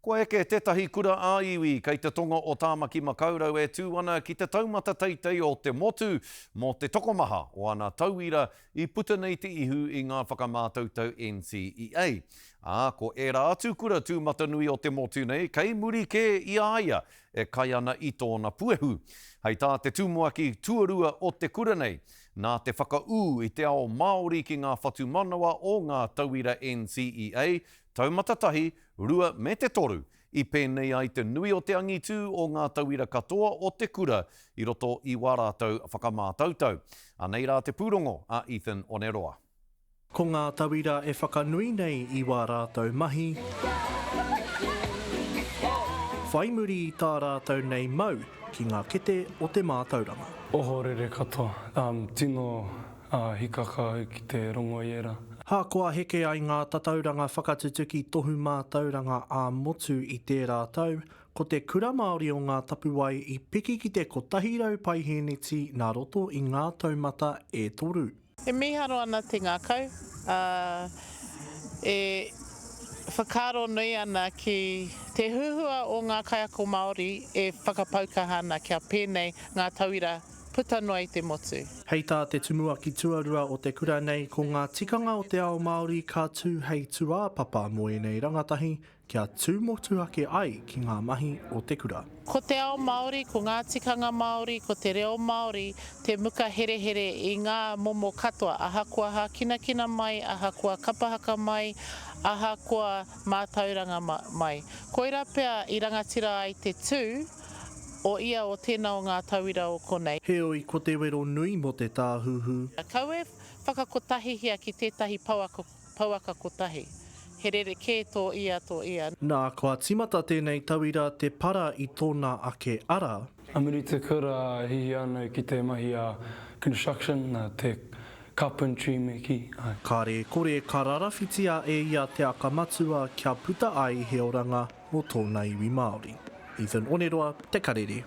Kua eke tētahi kura ā-iwi kei te tonga o Tāmaki Makaurau e tū ana ki te taumata teitei o te motu mō te tokomaha o ana tauira i puta nei te ihu i ngā whakamātautau NCEA. Ā, ko ērā atu kura tūmatanui o te motu nei kei muri kē i a ia e kai ana i tōna puehu. Hei tā te tumuaki tuarua o te kura nei, nā te whakaū i te ao Māori ki ngā whatumanawa o ngā tauira NCEA, taumata tahi, rua me te toru, i pēnei ai te nui o te angitū o ngā tauira katoa o te kura i roto i wā rātou whakamātautau. Anei rā te pūrongo a Ethan Oneroa. Ko ngā tauira e whakanui nei i wā rātou mahi, whai muri i tā rātou nei mau ki ngā kete o te mātauranga. Ohorere katoa, tino Ā, hikaka au ki te rongo i ērā. Hakoa heke ai ngā tatauranga whakatutuki tohu mātauranga ā-motu i tērā tau, ko te Kura Māori o Ngā Tapuwae i piki ki te 100 paihēneti nā roto i ngā taumata e toru. E mīharo ana te ngākau, ā, e whakaaro nui ana ki te huhua o ngā kaiako Māori e whakapau kaha ana kia pēnei ngā tauira puta noa i te motu. Hei tā te tumuaki tuarua o te kura nei, ko ngā tikanga o te ao Māori ka tū hei tūāpapa mō ēnei rangatahi kia tū motuhake ai ki ngā mahi o te kura. Ko te ao Māori, ko ngā tikanga Māori, ko te reo Māori te muka herehere i ngā momo katoa, ahakoa hākinakina mai, ahakoa kapa haka mai, ahakoa mātauranga mai. Koirā pea i rangatira ai te tū o ia o tēnā o ngā tauira o konei. Heoi, ko te wero nui mō te tāhuhu. Kaua e whakakotahihia ki tētahi pouaka, pouaka kotahi. He rerekē tō ia, tō ia. Nā, kua tīmata tēnei tauira te para i tōna ake ara. A muri te kura hihi ana ki te mahi a construction, te carpentry me ki, ai. Kāre e kore ka rarawhitia e ia te aka matua kia puta ai he oranga mō tōna iwi Māori. Ethan Oneroa, Te Karere.